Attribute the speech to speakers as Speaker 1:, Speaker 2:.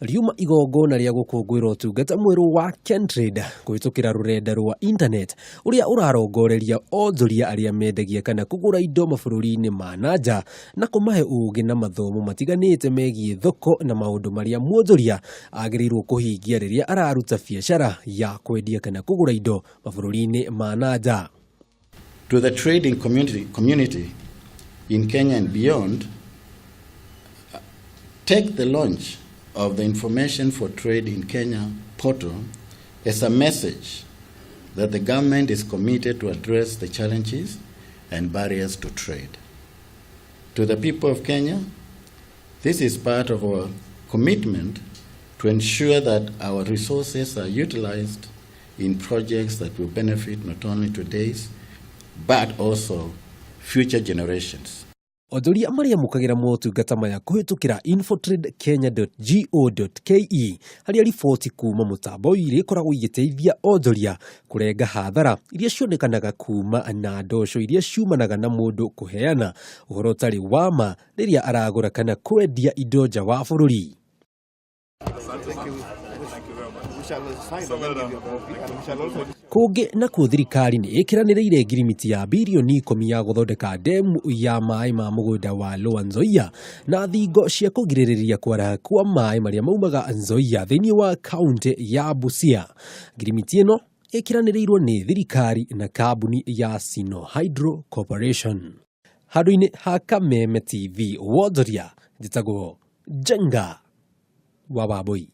Speaker 1: Riuma igongona rĩa gũkũngũĩra ũtungata mwerũ wa Kentrade kũhĩtũkĩra rũrenda rwa internet ũrĩa ũrarongoreria onjoria arĩa mendagia kana kũgũra indo mabũrũri-inĩ ma na nja na kũmahe ũũgĩ na mathomo matiganĩte megiĩ thoko na maũndũ marĩa mwonjoria agĩrĩirwo kũhingia rĩrĩa araruta biacara ya kwendia kana kũgũra indo mabũrũri-inĩ ma na nja.
Speaker 2: To the trading community in Kenya and beyond, take the launch of the Information for Trade in Kenya portal as a message that the government is committed to address the challenges and barriers to trade. To the people of Kenya, this is part of our commitment to ensure that our resources are utilized in projects that will benefit not only today's, but also future generations.
Speaker 1: Onjoria marĩa mũkagĩra motungata maya kũhĩtũkĩra infotradekenya.go.ke harĩa riboti kuma mũtambo irĩkoragwo igĩteithia onjoria kũrenga hathara iria cionekanaga kuma na ndosho iria ciumanaga na mũndũ kũheana ũhoro ũtarĩ wa ma rĩrĩa aragũra kana kwendia indo nja wa bũrũri. Kũngĩ nakuo thirikari nĩ ĩkĩranĩrĩire ngirimiti ya birioni 10 ya gũthondeka ndemu ya maĩ ma mũgũnda wa Lower Nzoia na thingo cia kũgirĩrĩria kwaraha kwa maĩ marĩa maumaga Nzoia thĩinĩ wa kaunti ya Busia. Ngirimiti ĩno ĩkĩranĩrĩirwo nĩ thirikari na kambuni ya Sino Hydro Corporation. Handũ-inĩ ha Kameme TV wonjoria njĩtagwo Njenga wa Wambui.